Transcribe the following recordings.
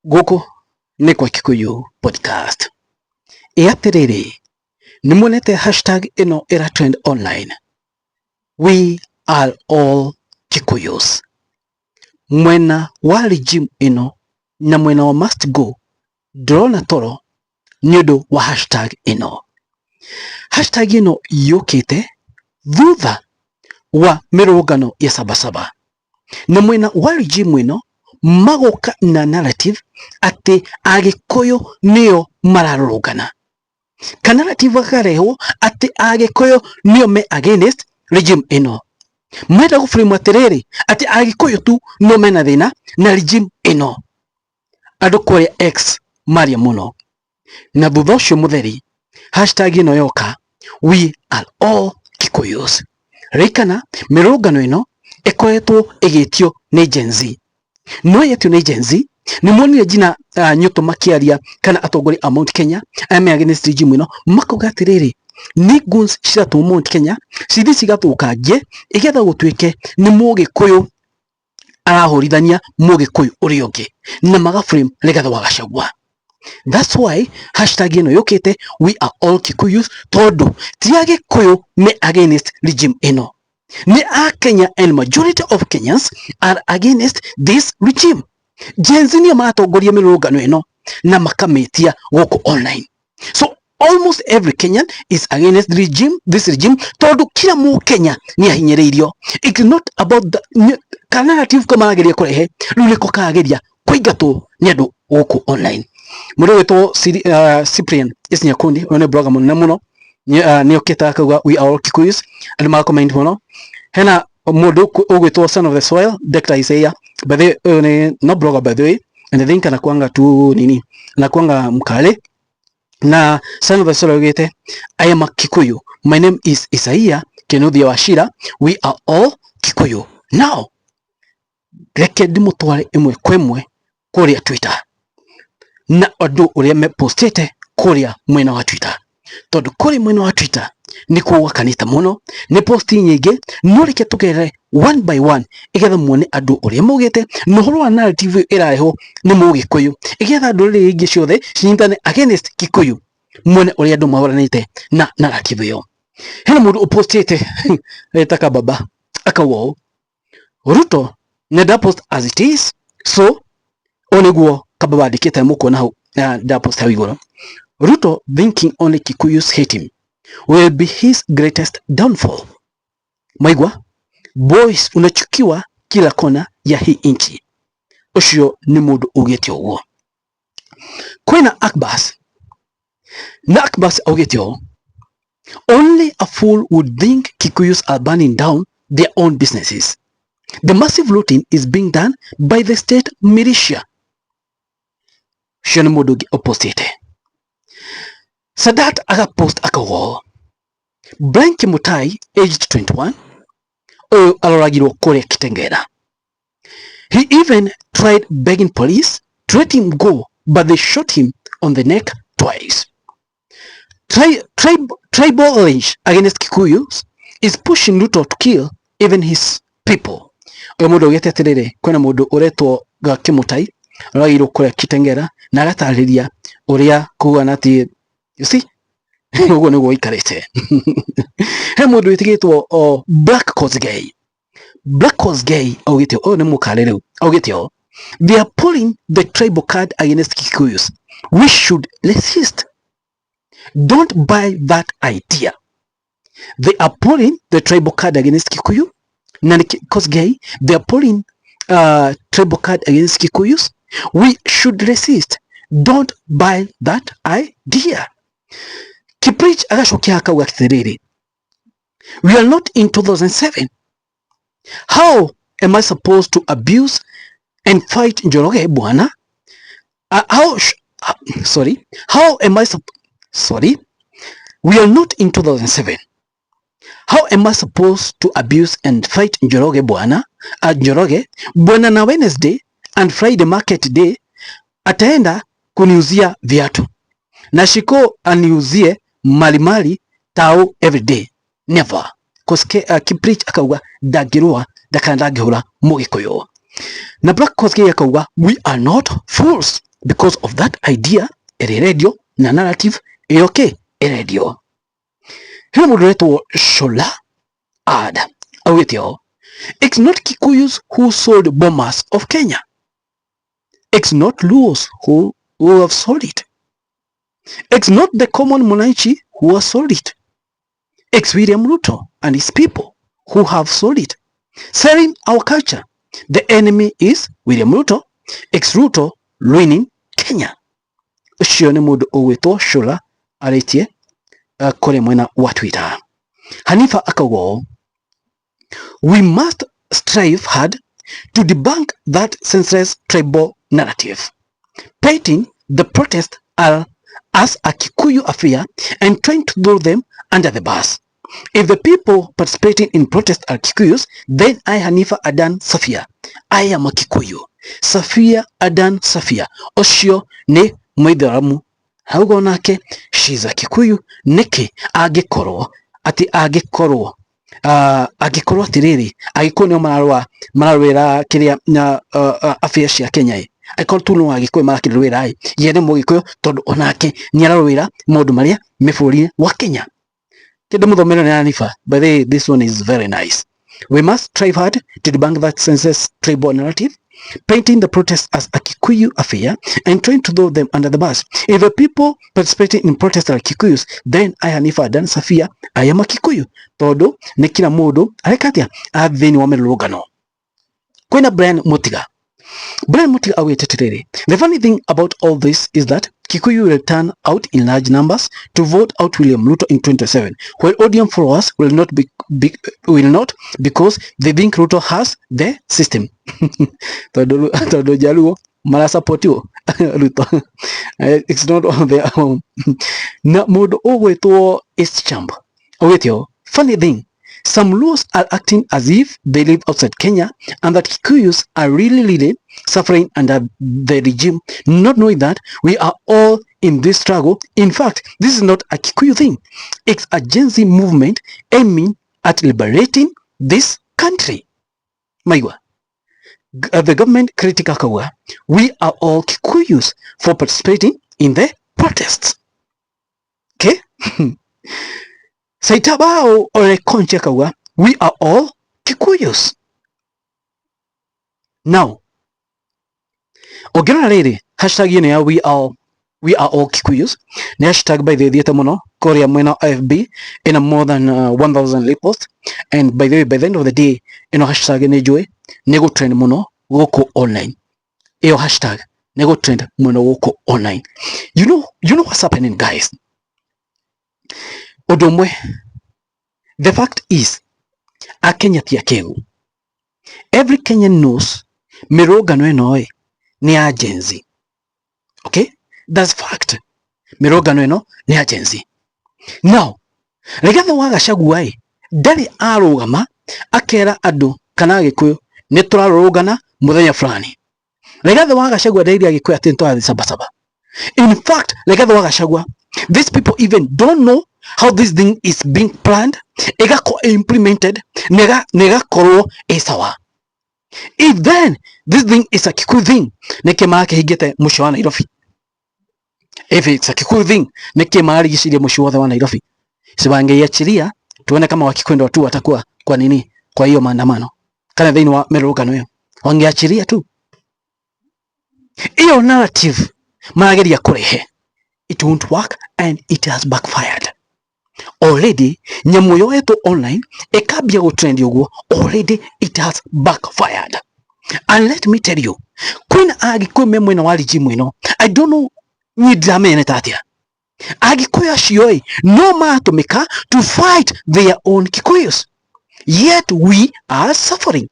Gũkũ nĩ kwa Kikuyu Podcast. Ĩ atĩrĩrĩ, nĩ muonete hashtag ĩno ĩra trend online? We are all Kikuyus. Mwena wa regime ĩno na mwena wa must go ndĩrona toro nĩ ũndũ wa hashtag ĩno. Hashtag ĩno yũkĩte thutha wa mĩrũrũngano ya Sabasaba. Na mwena wa regime ĩno magoka na narrative atĩ Agĩkũyũ nĩo mararũrũngana. Ka narrative gakarehwo atĩ Agĩkũyũ nĩo me against regime ĩno. Marenda gũ frame atĩrĩrĩ atĩ Agĩkũyũ tu no mena thĩna na regime ĩno. Andũ kũrĩa X maria mũno. Na thutha ũcio mũtheri hashtag ĩno yoka, we are all Kikuyus. Ririkana mĩrũrũngano ĩno ĩkoretwo ĩgĩtio nĩ Gen Z. No yetio nĩ Gen Z nĩ muonire njina Nyũtũ makĩaria kana atongoria a Mount Kenya arĩa me against regime ĩno makauga atĩrĩrĩ, nĩ goons ciratũmwo Mount Kenya cithiĩ cigathũkangie igetha gũtuĩke nĩ Mũgĩkũyũ arahũrithania Mũgĩkũyũ ũrĩa ũngĩ na maga frame Rigathĩ wa Gachagua. That's why hashtag ĩno yũkĩte we are all Kikuyus, tondũ ti Agĩkũyũ me against regime ĩno, nĩ a Kenya, and majority of Kenyans are against this regime. Gen Z nĩo maratongoria mĩrũrũngano ĩno na makamĩtia gũkũ online. So almost every Kenyan is against the regime, this regime, tondũ kila Mũkenya nĩ ahinyĩrĩirio. It's not about the ka narrative ko marageria kũrehe rĩu nĩko karageria kũingatwo nĩ andũ gũkũ online. Mũndũ ũgwĩtwo Cyprian Nyakundi, ũyũ nĩ blogger mũnene mũno, nĩ okĩte akauga we are all Kikuyus, andũ magakomment mũno. Hena mũndũ ũgwĩtwo son of the soil, Dr. Isaiah, by the way, ũyũ nĩ no blogger by the way, and I think anakuanga tu nini, anakuanga mkale. Na son of the soil augĩte, I am a Kikuyu, my name is Isaiah Kinuthia Wachira, we are all Kikuyu. Now reke ndĩmũtware ĩmwe kwa ĩmwe kũrĩa Twitter na andũ ũrĩa mepostĩte kũrĩa mwena wa Twitter, tondũ kũrĩa mwena wa Twitter nĩ gwakanĩte mũno, nĩ posti nyingĩ, no reke tũgerere one by one igetha muone andũ ũrĩa maugĩte na ũhoro wa narrative ĩyo ĩrarehwo nĩ Mũgĩkũyũ, igetha ndũrĩrĩ ingĩ ciothe cinyitane against Kikuyu, muone ũrĩa andũ mahũranĩte na narrative ĩyo. Hena mũndũ ũpostĩte eta kababa akauga ũũ, Ruto nenda post as it is. So ũũ nĩguo kababa andĩkĩte, mũkuona hau ndapost hau igũrũ. Ruto thinking only Kikuyus hate him will be his greatest downfall. Maigua boys, unachukiwa kila kona ya hii nchi. Ũcio nĩ mũndũ ugĩte ũguo. Kwĩna Akbas na Akbas augĩte ũũ, only a fool would think Kikuyus are burning down their own businesses. The massive looting is being done by the state militia. Ũcio nĩ mũndũ ũngĩ ũpostĩte. Sadat agapost akauga ũũ, Brian Kimutai, aged 21, ũyũ aroragirwo kũrĩa Kitengela. He even tried begging police to let him go, but they shot him on the neck twice. Tribal rage against Kikuyus is pushing Ruto to kill even his people. Ũyũ mũndũ augĩte atĩrĩrĩ, kwĩna mũndũ ũretwo Kimutai oragirwo kũrĩa Kitengela na agatarĩria ũrĩa kuga atĩ you see ũguo nĩguo gũikarĩte. He mũndũ wĩtĩkĩtwo o Black Kosgei. Black Kosgei augĩte, ũyũ nĩ mũkale rĩu, augĩte ũũ, they are pulling the tribal card against Kikuyus. We should resist. Don't buy that idea. They are pulling the tribal card against Kikuyu. Na nĩ Kosgei, they are pulling tribal card against Kikuyus. We should resist. Don't buy that idea. Kiprich agacokia akauga atĩrĩrĩ, we are not in 2007. How am I supposed to abuse and fight Njoroge bwana? Sorry, how am I sorry? We are not in 2007. How am I supposed to abuse and fight Njoroge bwana? Njoroge bwana na Wednesday and Friday market day ataenda kuniuzia viatu na Shiko aniuzie malimali tao every day. Never. Koske Kiprich akauga ndangĩrũa ndakana ndangĩhũra Mũgĩkũyũ. Na Black Kosgei akauga we are not fools. Because of that idea ĩrĩa ĩrendio na narrative ĩyo kĩ ĩrendio. Hena mũndũ ũretwo Shola Ad augĩte ũũ, "It's not Kikuyus who sold Bomas of Kenya. It's not Luos who have sold it. It's not the common mwananchi who has sold it. It's William Ruto and his people who have sold it. Selling our culture. The enemy is William Ruto. It's Ruto ruining Kenya." Ũcio nĩ mũndũ ũgwĩtwo Shola arĩtie kũrĩ mwena wa Twitter. Hanifa akauga ũũ, "We must strive hard to debunk that senseless tribal narrative, painting the protest as a Kikuyu affair and trying to throw them under the bus. If the people participating in protest are Kikuyus, then I, Hanifa Adan Safia, I am a Kikuyu." Safia Adan Safia ũcio nĩ Mũithĩramu, auga onake she's a Kikuyu. Nĩkĩ angĩkorwo atĩ angĩkorwo atĩrĩrĩ, angĩkorwo nĩo mararũa, mararũĩra kĩrĩa na affair cia Kenya ĩ, angĩkorwo tu no Agĩkũyũ marakĩrũĩra ĩ, ye nĩ Mũgĩkũyũ tondũ onake nĩ ararũĩra maũndũ marĩa me bũrũri-inĩ wa Kenya. Kĩndũ mũthomere nĩ Hanifa. By the way, this one is very nice. "We must strive hard to debunk that senseless tribal narrative, painting the protest as a Kikuyu affair and trying to throw them under the bus. If the people participating in protest are Kikuyus, then I, Hanifa Adan Safia, I am a Kikuyu." Tondũ nĩ kila mũndũ areka atĩa thĩinĩ wa mĩrũrũngano. Kwĩna Brian Mutiga. Brian Mutiga augĩte atĩrĩrĩ, "The funny thing about all this is that Kikuyu will turn out in large numbers to vote out William Ruto in 2027, while ODM followers will not because they think Ruto has the system." Tondũ Jaluo marasupportiwo Ruto. It's not on their own. Na mũndũ ũgwĩtwo East Champ augĩte ũũ, "Funny thing, some Luos are acting as if they live outside Kenya and that Kikuyus are really, really suffering under the regime, not knowing that we are all in this struggle. In fact, this is not a Kikuyu thing. It's a Gen Z movement aiming at liberating this country." Maigua. The government critic akauga, "We are all Kikuyus for participating in the protests." Okay? Saitabao Ole Conche akauga, "We are all Kikuyus." Now, ũngĩrora rĩrĩ, hashtag ĩno ya we are all Kikuyus nĩ hashtag by the way ĩthiĩte mũno kũrĩa mwena wa FB, ĩna more than 1000 repost. And by the way, by the end of the day, ĩno hashtag nĩ njũĩ nĩ gũtrend mũno gũkũ online. Ĩyo hashtag nĩ gũtrend mũno gũkũ online. You know what's happening, guys? Ũndũ ũmwe, the fact is, Akenya ti akĩgu. Every Kenyan knows mĩrũngano ĩno ĩ nĩ ya Gen Z. Okay, that's fact. Mĩrũngano ĩno nĩ ya Gen Z. Now, Rigathĩ wa Gachagua ĩ ndarĩ arũgama akera andũ kana Agĩkũyũ nĩ tũrarũrũngana mũthenya fulani. Rigathĩ wa Gachagua ndeire Agĩkũyũ atĩ nĩ tũrathiĩ Sabasaba. In fact, Rigathĩ wa Gachagua, these people even don't know how this thing is being planned, ĩgakorwo implemented na ĩgakorwo ĩ sawa. If then this thing is a Kikuyu thing, nĩkĩ marakĩhingĩte mũciĩ wa Nairobi? If it's a Kikuyu thing, nĩkĩ mararigicĩirie mũciĩ wothe wa Nairobi? Si wangeiachilia tuone kama Wakikuyu ndio tu watakuwa kwa nini kwa hiyo maandamano kana thĩinĩ wa mĩrũrũngano ĩyo, wangeachilia tu hiyo narrative marageria kũrehe. It won't work and it has backfired already. Nyamũ yoetwo online ĩkambia gũtrend ũguo, already it has backfired. And let me tell you, kwĩna Agĩkũyũ me mwena wa regime ĩno. I don't know, niĩ ndiramenya ta atĩa Agĩkũyũ acio ĩ no maratũmĩka to fight their own Kikuyus, yet we are suffering.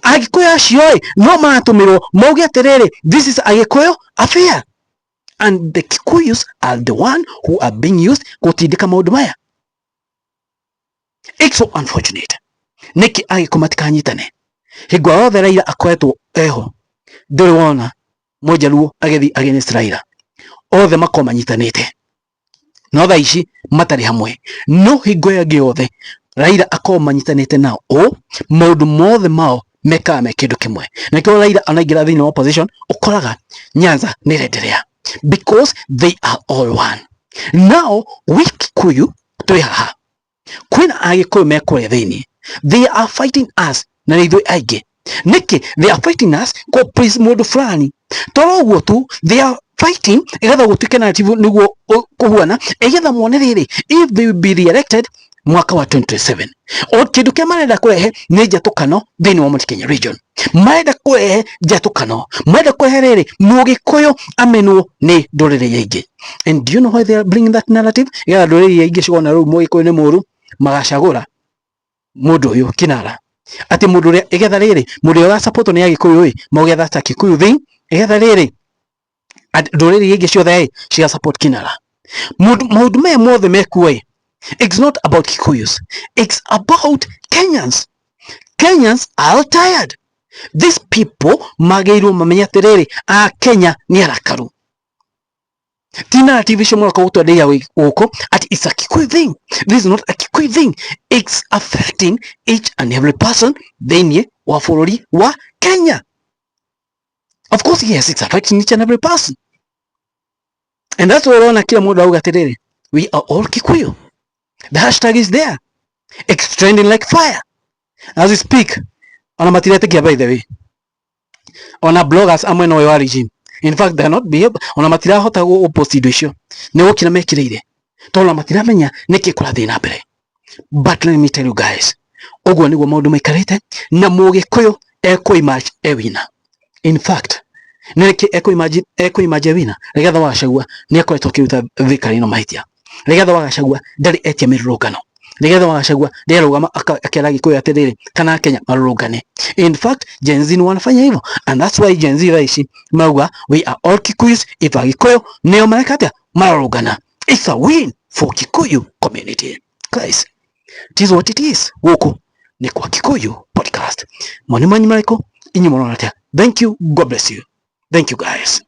Agĩkũyũ acio ĩ no maratũmĩrwo mauge atĩrĩrĩ, "This is Agĩkũyũ affair," and the Kikuyus are the one who are being used gũtindĩka maũndũ maya. It's so unfortunate. Nĩkĩ Agĩkũyũ matikanyitane? Hingo yothe Raila akoretwo eho, ndũrĩ wona Mũjaluo agĩthiĩ against Raila. Othe makorwo manyitanĩte, no thaa ici matarĩ hamwe. No hingo ĩyo ĩngĩ yothe Raila akorwo manyitanĩte nao, ũ maũndũ mothe mao Mekaga me kĩndũ kĩmwe. Na nĩkĩo Raila anaingĩra thĩinĩ wa opposition, ũkoraga Nyanza nĩ ĩrenderea because they are all one. Now we Kikuyu twĩ haha, kwĩna Agĩkũyũ me kũrĩa thĩinĩ, they are fighting us, na nĩ ithuĩ aingĩ. Nĩkĩ they are fighting us? Kũ please mũndũ fulani toro ũguo tu. They are fighting ĩgetha gũtuĩke narrative nĩguo kũhuana, ĩgetha mone rĩrĩ, if they will be re-elected mwaka wa 2027, o kĩndũ kĩrĩa marenda kũrehe nĩ njatũkano thĩinĩ wa Mount Kenya region. Marenda kũrehe njatũkano, marenda kũrehe rĩrĩ, Mũgĩkũyũ amenwo nĩ ndũrĩrĩ iria ingĩ. And do you know why they are bringing that narrative? Ĩgetha ndũrĩrĩ iria ingĩ cikona rĩu Mũgĩkũyũ nĩ mũũru, magacagũra mũndũ ũyũ kinara, atĩ mũndũ ũrĩa ĩgetha rĩrĩ, mũndũ ũrĩa ũrasupport nĩ Agĩkũyũ ĩ, mauge that's a Kikuyu thing, ĩgetha rĩrĩ ndũrĩrĩ iria ingĩ ciothe ĩ ciga support kinara. Maũndũ maya mothe mekuo ĩ, it's not about Kikuyus, it's about Kenyans. Kenyans are tired. These people magĩrĩirwo mamenye atĩrĩrĩ, a Kenya nĩ arakaru. Ti narrative icio mũroka gũtwenderia gũkũ ati it's a Kikuyu thing. This is not a Kikuyu thing, it's affecting each and every person thĩinĩ wa bũrũri wa Kenya. Of course, yes, it's affecting each and every person, and that's why ũrona kila mũndũ auga atĩrĩrĩ, "We are all Kikuyu." The hashtag is there, it's trending like fire as we speak. Ona matiretĩkia, by the way, ona bloggers amwe no wa regime, in fact, they are not behave, ona matirahota gũ post indo icio nĩ gũkira mekĩrĩire, tondũ ona matiramenya nĩkĩ kũrathiĩ na mbere. But let me tell you guys, ũguo nĩguo maũndũ maikarĩte, na Mũgĩkũyũ ekũ-emerge e winner. In fact, nĩkĩ ekũ-emerge e winner? Rigathĩ wa Gachagua nĩ akoretwo akĩruta thirikari ĩno mahĩtia. Rigathĩ wa Gachagua ndarĩ etia mĩrũrũngano. Rigathĩ wa Gachagua ndarũgama akera Gĩkũyũ atĩrĩrĩ, kana Kenya marũrũngane. In fact, Gen Z ni wanafanya hivyo, and that's why Gen Z thaa ici mauga, "We are all Kikuyus." If Agĩkũyũ nĩo mareka atĩa, mararũngana, it's a win for Kikuyu community. Guys, it is what it is. Gũkũ nĩ kwa Kikuyu Podcast. Mawoni manyu marĩkũ? Inyuĩ mũrona atĩa? Thank you. God bless you. Thank you, guys.